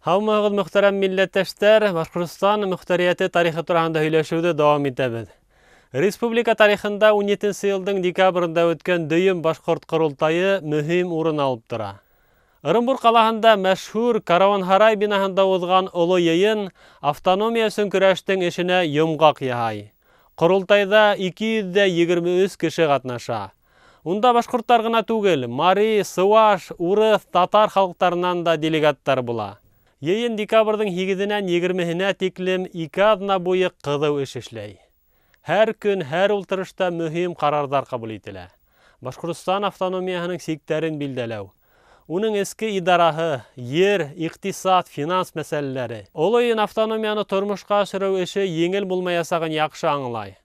Һаумыһығыҙ, мөхтәрәм милләттәштәр! Башҡортостан мөхтәриәте тарихы тураһында һөйләшеүҙе дауам итәбеҙ. Республика тарихында 17 йылдың декабрендә үткән дөйөм башҡорт ҡоролтайы мөһим урын алып тора. Ырымбур ҡалаһында мәшһүр Караванһарай бинаһында уҙған оло йыйын автономия өсөн көрәштең эшенә йомғаҡ яһай. Ҡоролтайҙа 223 кеше ҡатнаша. Унда башҡорттар ғына түгел, мари, сыуаш, урыҫ, татар халыҡтарынан да делегаттар була. Йыйын декабрҙың 8-нән 20-һенә тиклем 2 аҙна буйы ҡыҙыу эш эшләй. Һәр көн, һәр ултырышта мөһим ҡарарҙар ҡабул ителә. Башҡортостан автономияһының сиктәрен билдәләү, уның эске идараһы, ер, иҡтисад, финанс мәсьәләләре. Оло йыйын автономияны тормошҡа ашырыу эше еңел булмаясағын яҡшы аңлай.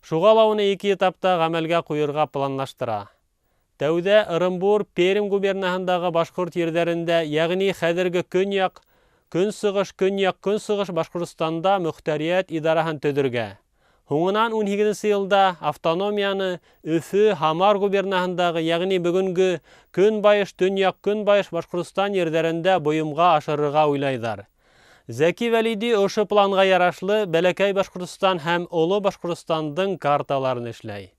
Шуға ла уны 2 этапта ғәмәлгә ҡуйырға планлаштыра. Тәүҙә Ырымбур, Пермь губернаһындағы башҡорт ерҙәрендә, йәғни хәҙерге көньяҡ, көнсығыш, көньяҡ, көнсығыш Башҡортостанда мөхтәриәт идараһын төҙөргә. Һуңынан 18 йылда автономияны Өфө, Һамар губернаһындағы, йәғни бөгөнгө көнбайыш, төньяҡ, көнбайыш Башҡортостан ерҙәрендә бойомға ашырырға уйлайҙар. Зәки Вәлиди ошо планға ярашлы Бәләкәй Башҡортостан һәм Оло Башҡортостандың карталарын эшләй.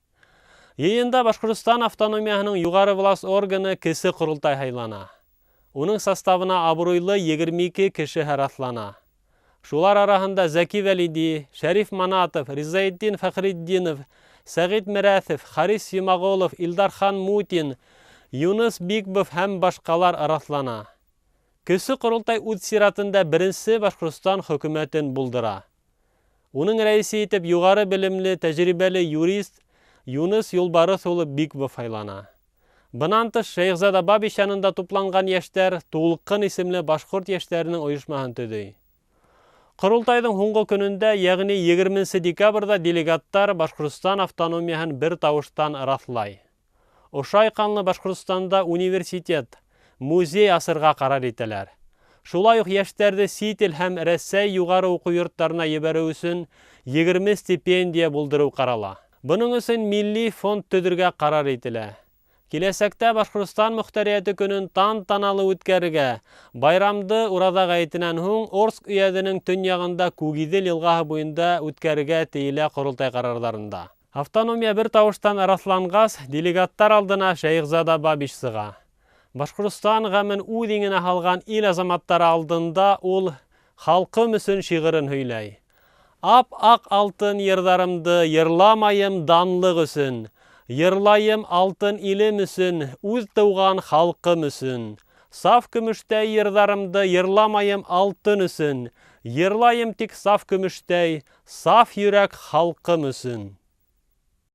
Йыйында Башҡортостан автономияһының юғары власть органы Кесе ҡоролтай һайлана. Уның составына абруйлы 22 кеше раҫлана. Шулар араһында Зәки Вәлиди, Шәриф Манатов, Ризаетдин Фәхретдинов, Сәғит Мерәҫов, Харис Йомағолов, Илдархан Мутин, Юныс Бикбов һәм башҡалар раҫлана. Кесе ҡоролтай үҙ сиратында беренсе Башҡортостан хөкүмәтен булдыра. Уның рәйесе итеп юғары белемле, тәжрибәле юрист Юныс Юлбарыҫ улы Бикбов һайлана. Бынан тыш Шәйехзада Бабич янында тупланған йәштәр Тулҡын исемле башҡорт йәштәренең ойошмаһын төҙөй. Ҡоролтайҙың һуңғы көнөндә, йәғни 20 декабрҙә делегаттар Башҡортостан автономияһын бер тауыштан раҫлай. Ошай ҡанлы Башҡортостанда университет, музей асырға ҡарар итәләр. Шулай уҡ йәштәрҙе сит ил һәм Рәсәй юғары уҡыу йорттарына ебәреү өсөн 20 стипендия булдырыу ҡарала. Бының өсөн милли фонд төҙөргә ҡарар ителә. Киләсәктә Башҡортостан мөхтәриәте көнөн тантаналы үткәрергә, байрамды Ураҙа ғәйетенән һуң Орск өйәҙенең төньяғында Күгиҙел йылғаһы буйында үткәрергә тейелә ҡоролтай ҡарарҙарында. Автономия бер тауыштан раҫланғас, делегаттар алдына Шәйехзада Бабич сыға. Башҡортостан ғәмен үҙ иңенә һалған ил азаматтары алдында ул халҡым өсөн шиғырын һөйләй. Ап-аҡ алтын йырҙарымды йырламайым данлыҡ өсөн, йырлайым алтын илем өсөн, үҙ тыуған халҡым өсөн. Саф көмөштәй йырҙарымды йырламайым алтын өсөн, йырлайым тик саф көмөштәй, саф йөрәк халҡым өсөн.